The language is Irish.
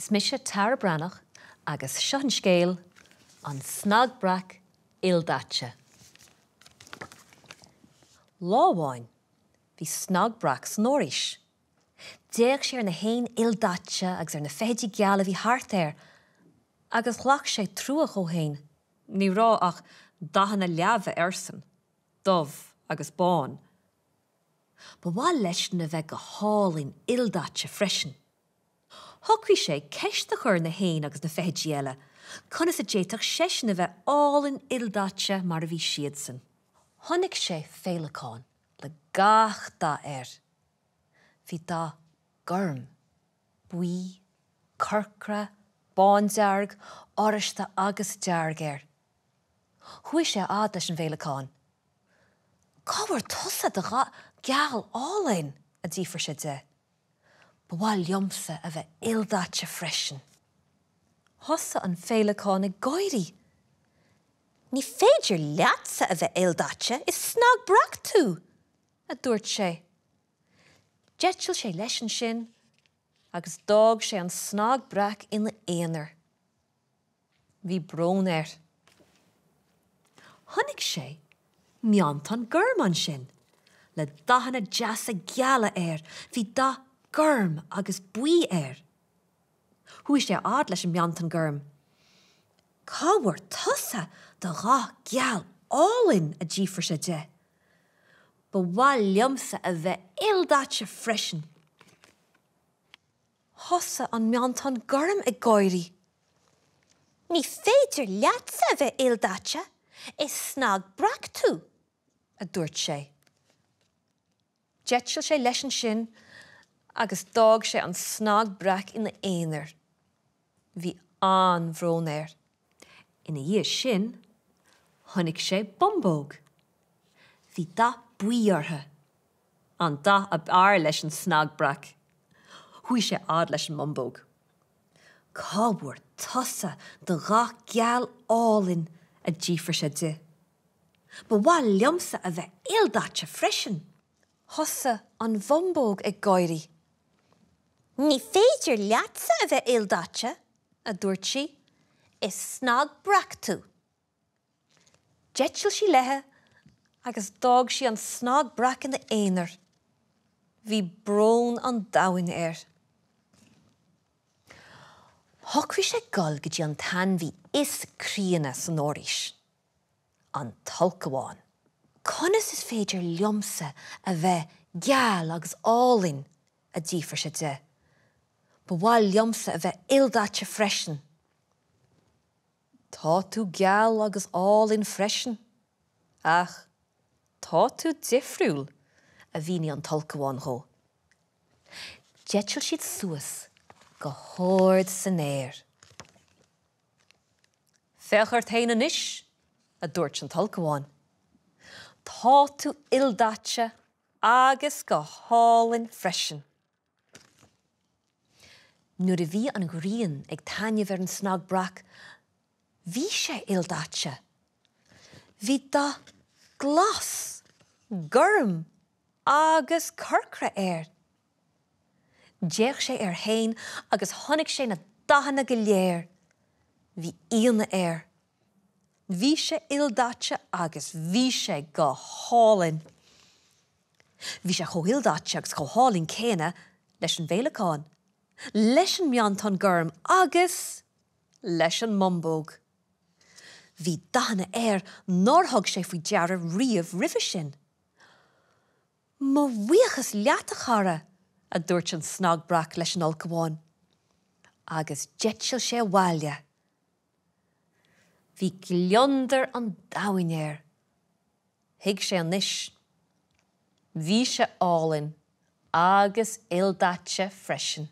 Is mise Tara Breathnach agus seo an scéal, An Snag Breac Ildaite. Lá amháin bhí Snag Breac san fhoraois. D'fhéach sé ar na héin ildaite agus ar na feithidí geala a bhí thart air agus ghlac sé trua dhó féin. Ní raibh ach dathanna leamha airsean, dubh agus bán. Ba mhaith leisean a bheith go hálainn ildaite freisin. Shocraigh sé ceist a chur ar na héin agus na feithidí eile conas a d'fhéadfadh seisean a bheith álainn ildaite mar a bhí siadsan. Chonaic sé féileacán le gach dath air. Bhí dath gorm, buí, corcra, bándearg, oráiste agus dearg air. Chuaigh sé a fhad leis an bhféileacán. Cá bhfuair tusa do dhath geal álainn? a d'fhiafraigh sé de. Ba mhaith liomsa a bheith ildaite freisin. Thosaigh an féileacán ag gáirí. Ní féidir leatsa a bheith ildaite, is snag breac tú! a dúirt sé. D'eitil sé leis ansin agus d'fhág sé an snag breac ina aonar. Bhí brón air. Chonaic sé meantán gorm ansin, le dathanna deasa geala air, bhí dath gorm agus buí air. Chuaigh sé a fhad leis an meantán gorm. Cá bhfuair tusa do dhath geal álainn? a d'fhiafraigh sé de. Ba mhaith liomsa a bheith ildaite freisin. Thosaigh an meantán gorm ag gáirí. Ní féidir leatsa a bheith ildaite, is snag breac tú, a dúirt sé. D'eitil sé leis ansin agus d'fhág sé an snag breac ina aonar. Bhí an-bhrón air. Ina dhiaidh sin, chonaic sé bumbóg. Bhí dath buí uirthi, an dath ab fhearr leis an snag breac. Chuaigh sé a fhad leis an mbumbóg. Cá bhfuair tusa do dhath geal álainn? a d'fhiafraigh sé di. Ba mhaith liomsa a bheith ildaite freisin! Thosaigh an bhumbóg ag gáirí. Ní féidir leatsa a bheith ildaite, a dúirt sí, is snag breac tú. D'eitil sí léi agus d'fhág sí an snag breac ina aonar. Bhí brón an domhain air. Shocraigh sé dul go dtí an t-ainmhí is críonna san fhoraois, an t-ulchabhán. Conas is féidir liomsa a bheith geal agus álainn? a d'fhiafraigh sé de. Ba mhaith liomsa a bheith ildaite freisin. Tá tú geal agus álainn freisin, ach tá tú difriúil, a mhínigh an t-ulchabhán dhó. D'eitil siad suas go hard san aer. Féach ort féin anois, a dúirt an t-ulchabhán. Tá tú ildaite agus go hálainn freisin. Nuair a bhí an ghrian ag taitneamh ar an snag breac, bhí sé ildaite. Bhí dath glas, gorm agus corcra air. D'fhéach sé air féin agus chonaic sé na dathanna go léir. Bhí ionadh air. Bhí sé ildaite agus bhí sé go hálainn. Bhí sé chomh hildaite agus chomh hálainn céanna leis an bhféileacán, leis an meantán gorm agus leis an mbumbóg. Bhí dathanna air nár thug sé faoi deara riamh roimhe sin. Mo bhuíochas leat, a chara, a dúirt an snag breac leis an ulchabhán. Agus d'eitil sé abhaile. Bhí gliondar an domhain air. Thuig sé anois. Bhí sé álainn agus ildaite freisin.